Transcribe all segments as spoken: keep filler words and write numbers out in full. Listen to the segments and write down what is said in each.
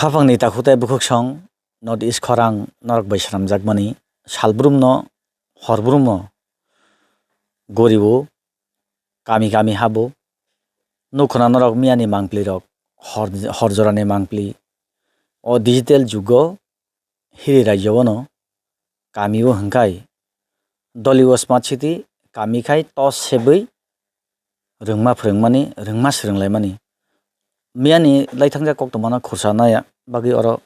Khapangni takhuk tei bwkhwksong North East khorang norok bai swnamjakmani, salbrumno horbrumno goriwo, kami kami habo. Nukhuna norok miyani mangpli rok, hor, hor jorani mangpli. O digital jugo hiri rajyo bono kami o hwnkhai doli o smart city kami khai tos sebwi rwngma phwrwngmani, rwngma swrwnglaimani. Miyani laithangjak koktwmano khursa naya bagwi oro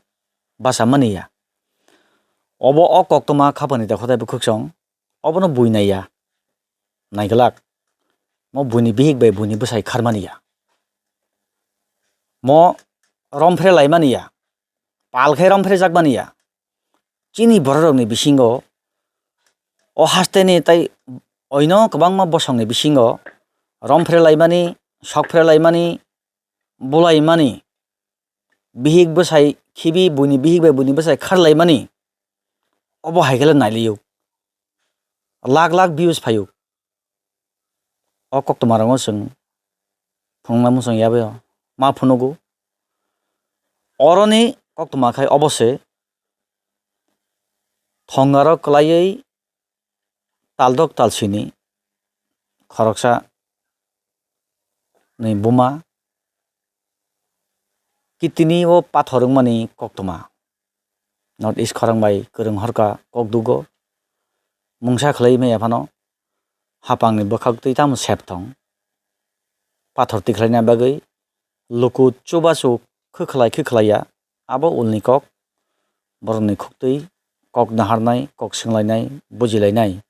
basa mani ya. Obo o koktwma khapangni takhuk tei bwkhwksong, obono bui naiya, naiglak. Mo buini bihik bai buini bwsai kharmani ya. Mo romphre laimani ya, pal khe romphre jakmani ya. Chini bororokni bisingo o hasteni tei oino kwbangma bosongni bisingo romphre laimani, sokphre laimani, bulaimani, bihik bwsai khibi buini bihik bai buini bwsai kharlaimani, obo hai khe le nailio. Lak lak views phaio. O koktwmarokno chwng phunukna muchung yabaio ma phunugo. Oroni koktwma khai obo se thongaro kwlaiwi taldok talsini khoroksa ni buma kitini o pathor wngmani koktwma. North East khorang bai kwrwng horka kokdugo mungsa khlai maya phano hapangni bwkhak twi tamo sep thong. Pathor tikhlaina bagwi luku chubachu khwkhlai khwkhlaiya abo ulni kok. Borokni khuktwi kok naharnai, kok swnglainai, bujilainai.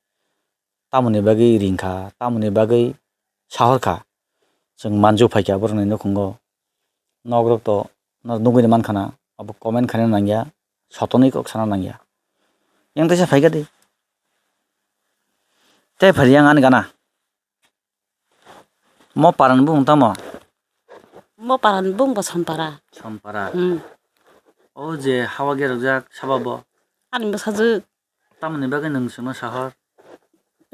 Tamoni bagwi ringkha, tamoni bagwi sahorkha. Chwng manju phaikha borokni nukhungo. Nokrok to no nugwi mankha na, abo comment khaina nangya, sotonwi kok sana nangya. Yang teisa phaikha di. Tei phari yang ani gana. Mo parani bung tamo? Mo parani bung bo Sompara. Sompara. Hmm. O je hawa gerokjak saba bo? Ani bwsajwk. Tamoni bagwi nwng chwngno sahor?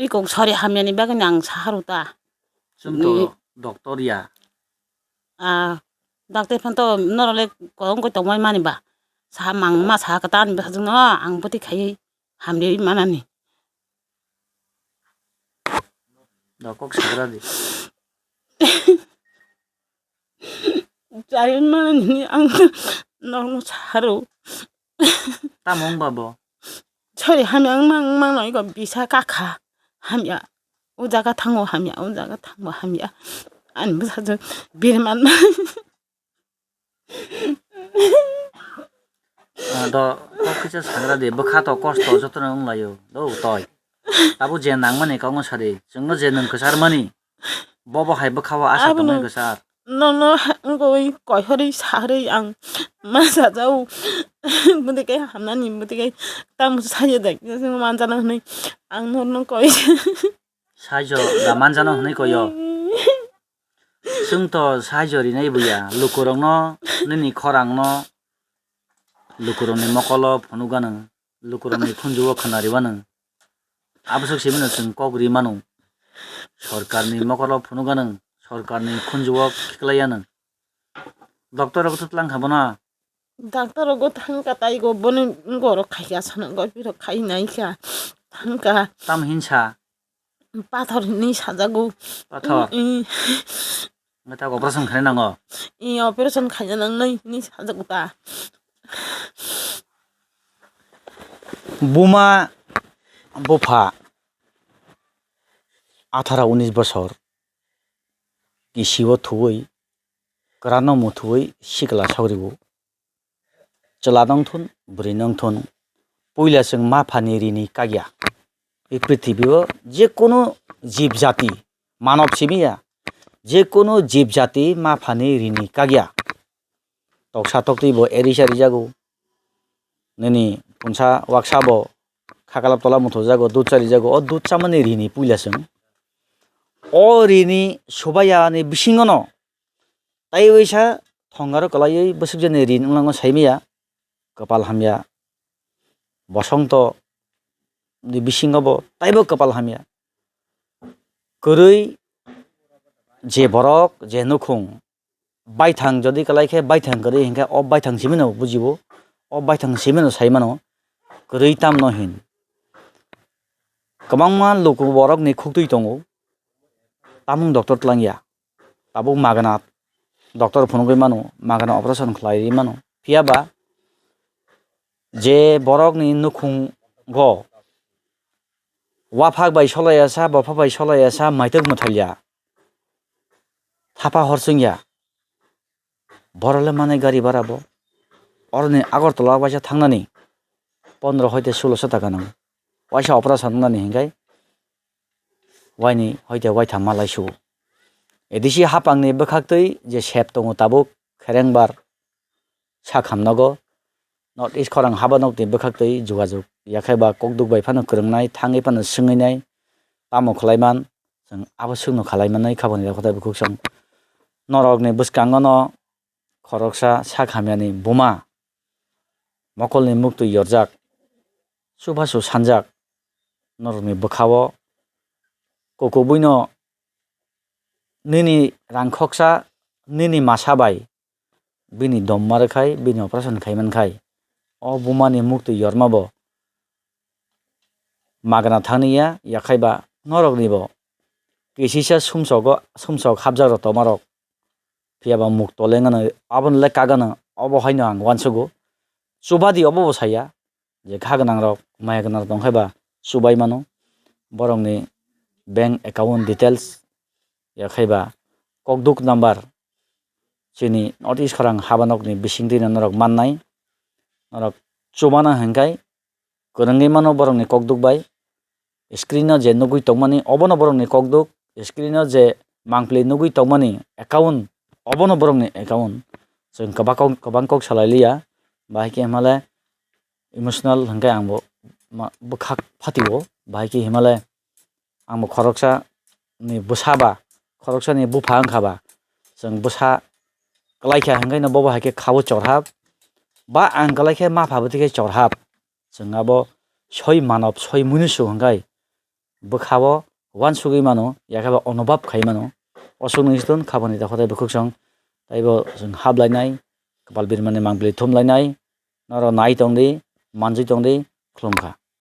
Ri kok sori hamyani bagwi ang sahar uta. Chwng to ni- Doctor ya. Ah, doctor phan to norok le kok wngkoi tongmani ba. Sa mang ma sa kata ani bwsajwk no ang bwtwi khaiwi hamriwi manani. Da kok sagra di. Chaywi manani ang nokno saharo. Tamo wngba bo? Sorry, hamya wngma wngma no iko bisa kakha. Hamya. O jaga thango hamya, o jaga thango hamya. Ani bwsajwk biri manma. Ah, do, kok kisa sagra di, bwkha to kosto jotono wnglaio. Do, toi. Tabuk je nangmani kokno sadi, chwngno je nwng kwcharmani. Bobo hai bwkha o asa tongwi kwchar. Nono wngwi koihorwi saharwi ang ma sajao. Bwtwi khe hamnani, bwtwi khe tamo sayo de, manjana hwnwi ang nono koi. Saijo da manjano hwnwi koyo. Chwng to saijo rinai buya, lukurokno, nini khorangno, lukurokni mokolo phunukgano, lukurokni khunjuo khwnariwano. Abwswk simi no chwng kok ri mano. Sorkarni mokolo phunukgano, sorkarni khunjuo khiklaiano. Doctor rok to twlang kha bono. Doctor rogo thangkha taigo boni borok khaikha sana gopirok khai naikha thangkha. Tam hinsa? Pathor hinwi sajago. Pathor? I, i. Wngkha ta operation khaina nango? I operation khaina nangnai hinwi sajago ta. Buma bupha atharo unis bosor kisiwo thuwi kwrano muthuwi sikla sogriwo. Chwla nongthun, bwrwi nongthun, puila chwng ma phani rini kakya. E prithibi o je kunu jib jati, manob simi ya, je kunu jib jati ma phani rini kakya. Toksa toktwi bo erisa rijago. Nini punsa waksa bo khakalap tola muthujago, dud charijago. O dud chamani rini puila chwng. O rini subaya ni bisingo no tei waisa thongaro kwlaiwi bwswk jani rini wnglango saimaya. Kwpal hamya. Bosongto ni bisingo bo taibo kwpal hamya. Kwrwi je borok je nukhung baithang jodi kalai khe baithang kwrwi hinkhe o baithang simino bujibo, o baithang simino saimano kwrwi tamno hin. Kwbangma luku borokni khuktwi tongo, tamung doctor twlangya, tabuk magana doctor phunugwi mano, magana operation khlaiwi mano. Phiyaba je borokni nukhungo waphak bai solaiya sa, bopha bai solaiya sa, maitwk mwthalya, thapa hor chwngya, borok le manai gari bhara bo. Oroni Agartala waisa thangnani pondro hoite suloso taka nang. Waisa operation wngnani hinkhai waini hoite waitham malai sugo. A D C hapangni bwkhaktwi je sep tongo tabuk Kherengbar sak hamnogo. North East khorang habanokni bwkhaktwi jogajog yakhai ba kokduk bai phano kwrwngnai, thangwi phano swngwi nai, tamo khlaiman, chwng abo swkno khlaimanai khaboni rokhotai bukhuk song. Norokni bwskango no khoroksa sak hamyani buma mokolni muktwi yorjak, chubachu sanjak, norokni bwkhao kukubuino nini rangkhoksa nini masa bai bini dom ma rwkhai, bini operation khaimankhai, o bumani muktwi yormabo magna thangniya, yakhaiba noroknibo kisisa sumsogo, sumsok hapjakrok tomarok, phiyaba muk tole wngano, aboni le kagano, obo haino ang uansugo. Chubadi obobo saya, je kha gwnangrok, maya gwnangrok tongkhaiba chubai mano, borokni bank account details, yakhaiba kokduk number, chini North East khorang habanokni bisingtwino norok mannai, norok chubana hinkhai kwrwngwi mano borokni kokduk bai. Screen o je nugwi tongmani obono borokni kokduk, screen o je mangpili nugwi tongmani account obono borokni account. Chwng kwbang kok, kwbang kok salai liya, bahai khe himale emotional hinkhe ang bo ma-, bwkhak phatio, bahai khe himale ang bo khoroksa ni bwsa ba, khoroksa ni bupha wngkha ba, chwng bwsa kwlai kha hinkhai no bobo hai khe kha o chorhap, ba ang kwlai khe mapha bo twi khe chorhap. Chwng abo soi manob, soi munusu hinkhai bwkha o uansugwi mano, yakheba onobab khai mano. O swknwi situn khaboni rokhotai bukhuk song, taibo chwng hap lainai, kwpal birmani mangpili thum lainai, norok nai tongdi, manjwi tongdi, khulumkha.